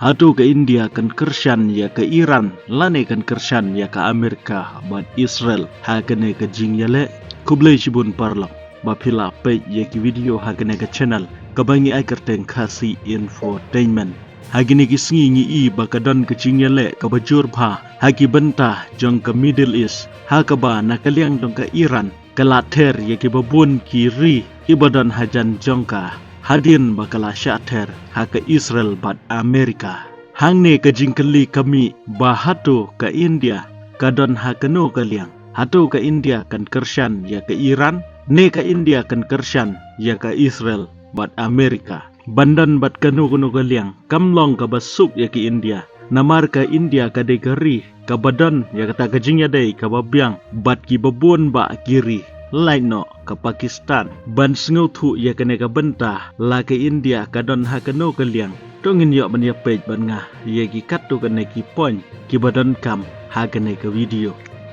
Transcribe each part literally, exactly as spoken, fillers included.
Hato ka India kan kyrshan ïa ka Iran lane kan kyrshan ïa ka Amerika bad Israel ha kane ka jingïaleh? Khublei shibun paralok ba phi la peit ïa ki video ha kane ka channel kaba ngi ai kyrteng Khasi Infotainment. Ha kine ki sngi ngi i ba ka don ka jingïaleh kaba jur bha ha ki bynta jong ka Middle East, ha kaba na ka liang jong ka Iran ka la ther ïa kiba bun ki ri kiba don hajan jong ka, hadien ba ka la shah ther ha ka Israel bad Amerika. Hangne ka jingkylli ka mih ba hato ka India ka don ha kano ka liang? Hato ka India kan kyrshan ïa ka Iran, ne ka India kan kyrshan ïa ka Israel bad Amerika? Ban don bad kano kano ka liang kam long kaba suk ïa ka India, namar ka India ka dei ka ri kaba don ïa kata ka jingïadei kaba biang bad kiba bun bah ki ri, lait noh ka Pakistan. Ban sngewthuh ïa kane ka bynta, la ka India ka don ha kano ka liang, to ngin ïoh ban ïa peit bad nga ïa ki katto katne ki point kiba donkam ha kane ka video.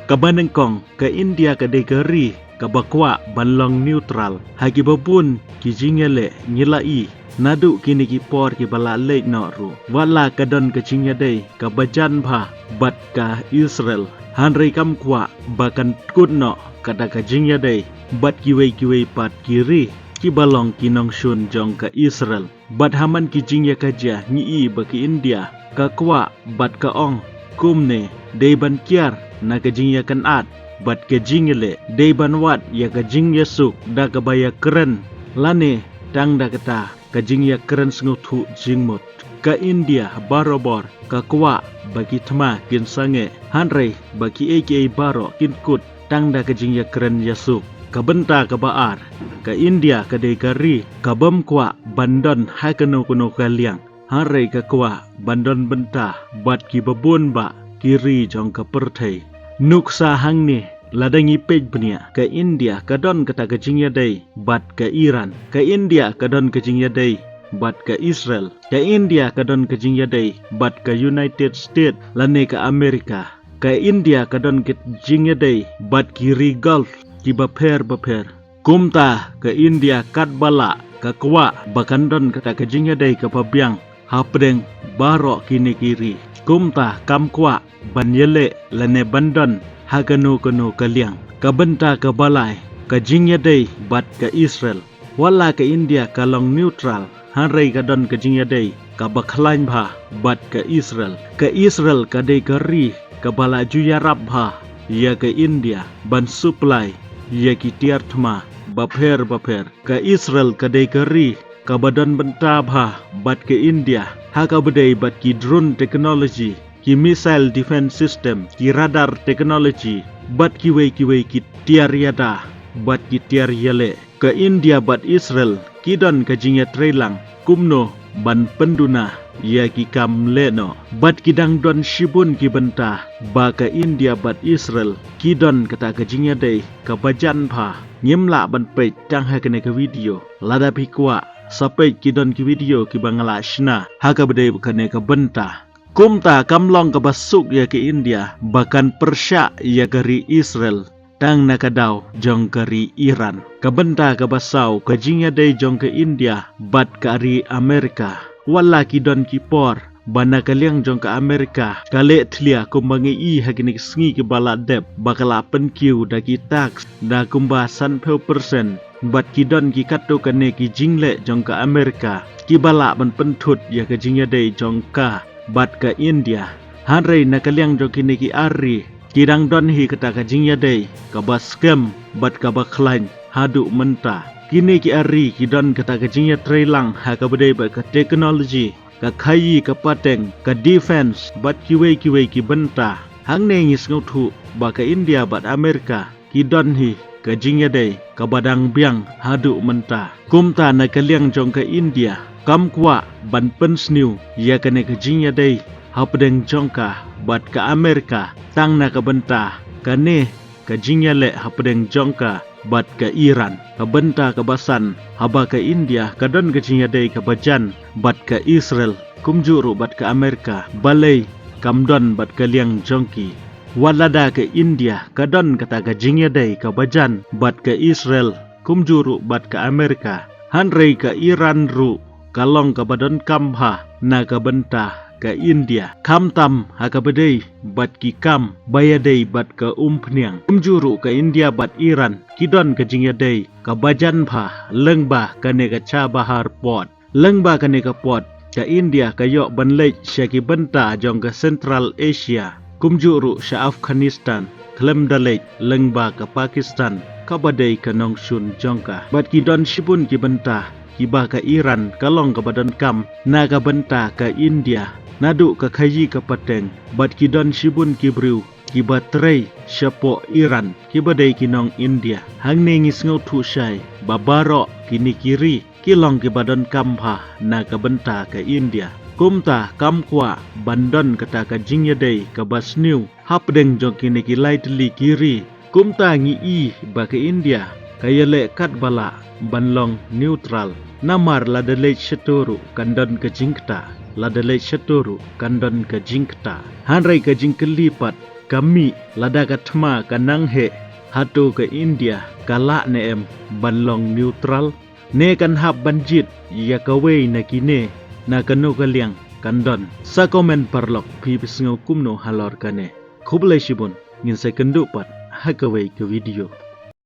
Kaba nyngkong, ka India ka dei ka ri kaba kwah ban long neutral ha kiba bun ki jingïaleh. Ngi la i naduh kine ki por kiba la leit noh ruh, wat la ka don ka jingïadei kaba jan bha bad ka Israel, hynrei kam kwah ba kan kut noh kata ka jingïadei bad kiwei kiwei pat ki ri kiba long ki nongshun jong ka Israel. Bad ha man ki jingïakajia ngi i ba ka India ka kwah bad ka ong kumne: dei ban kiar na ka jingïakynad bad ka jingïaleh, dei ban wad ïa ka jingïasuk da kaba ïakren, lane tang da kata ka jingïakren sngewthuh jingmut. Ka India barabor ka kwah ba ki thma kin sangeh, hynrei ba kiei kiei baroh kin kut tang da ka jingïakren ïasuk. Ka bynta kaba ar, ka India ka dei ka ri kabym kwah ban don ha kano kano ka liang, hynrei ka kwah ban don bynta bad kiba bun bah ki ri jong ka pyrthei. Nuksa hangne, lada ngi peit bniah, ka India ka don kata ka jingïadei bad ka Iran, ka India ka don ka jingïadei bad ka Israel, ka India ka don ka jingïadei bad ka United States lane ka Amerika, ka India ka don ka jingïadei bad ki ri Gulf kiba pher bapher. Kumta ka India katba lah ka kwah ba kan don kata ka jingïadei kaba biang hapdeng baroh kine ki ri. Kumta kam kwah ban ïaleh lane ban don ha kano kano ka liang. Ka bynta kaba lai, ka jingïadei bad ka Israel. Wat la ka India ka long neutral, hynrei ka don ka jingïadei kaba khlaiñ bha bad ka Israel. Ka Israel ka dei ka ri kaba la ju ïarap bha ïa ka India ban supply ïa ki tiar thma bapher bapher. Ka Israel ka dei ka ri kaba don bynta bha bad ka India ha kaba dei bad ki drone technology, ki missile defense system, ki radar technology, bad kiwei kiwei ki tiar ïada bad ki tiar ïaleh. Ka India bad Israel ki don ka jingïatreilang kumno ban pynduna ïa ki kam lehnoh. Bad ki dang don shibun ki bynta ba ka India bad Israel ki don kata ka jingïadei kaba jan bha. Ngim lah ban peit tang ha kane ka video. Lada phi kwah, sa peit ki don ki video kiba nga la shna ha kaba dei kane ka bynta. Kumta kam long kaba suk ïa ka India ba kan pyrshah ïa ka ri Israel tang na ka daw jong ka ri Iran. Ka bynta kaba saw, ka jingïadei jong ka India bad ka ri Amerika. Wat la ki don ki por ba na ka liang jong ka Amerika ka leh thlia kumba ngi i ha kine ki sngi kiba la dep, ba ka la pynkiew da ki tax da kumba sanphew percent. Bad ki don ki katto katne ki jingleh jong ka Amerika kiba lah ban pynthut ïa ka jingïadei jong ka bad ka India. Hynrei na ka liang jong kine ki ar ri ki dang don hi kata ka jingïadei kaba skhem bad kaba khlaiñ haduh mynta. Kine ki ar ri ki don kata ka jingïatreilang ha kaba dei bad ka technology, ka khaïi ka pateng, ka defense bad kiwei kiwei ki bynta. Hangne ngi sngewthuh ba ka India bad Amerika ki don hi ka jingïadei kaba dang biang haduh mynta. Kumta na ka liang jong ka India kam kwah ban pynsniew ïa kane ka jingïadei hapdeng jong ka bad ka Amerika tang na ka bynta kane ka jingïaleh hapdeng jong ka bad ka Iran. Ka bynta kaba san, haba ka India ka don ka jingïadei kaba jan bad ka Israel kumjuh ruh bad ka Amerika, balei kam don bad ka liang jong ki? Wat lada ka India ka don kata ka jingïadei kaba jan bad ka Israel kumjuh ruh bad ka Amerika, hynrei ka Iran ruh ka long kaba donkam bha na ka bynta ka India, khamtam ha kaba dei bad ki kam ba ïadei bad ka umphniang. Kumjuh ruh ka India bad Iran ki don ka jingïadei kaba jan bha lyngba kane ka Chabahar Port. Lyngba kane ka port, ka India ka ïoh ban leit sha ki bynta jong ka Central Asia, kumjuh ruh sha Afghanistan, khlem da leit lyngba ka Pakistan kaba dei ka nongshun jong ka. Bad ki don shibun ki bynta kiba ka Iran ka long kaba donkam na ka bynta ka India, naduh ka khaïi ka pateng. Bad ki don shibun ki briew kiba trei shapoh Iran kiba dei ki nong India. Hangne ngi sngewthuh shai ba baroh kine ki ri ki long kiba donkam bha na ka bynta ka India. Kumta kam kwah ban don kata ka jingïadei kaba sniew hapdeng jong kine ki lai tylli ki ri. Kumta ngi i ba ka India ka ïaleh katba lah ban long neutral. Namar lada leit shato ruh kan don ka jingktah, lada leit shato ruh kan don ka jingktah. Hynrei ka jingkylli pat ka mih, lada ka thma ka nang heh, hato ka India ka lah ne em ban long neutral? Ne kan hap ban jied ïa kawei na kine? Na kano ka liang kan don? Sa comment paralok, phi phi sngew kumno halor kane. Khublei shibun, ngin sa ïakynduh pat ha kawei ka video.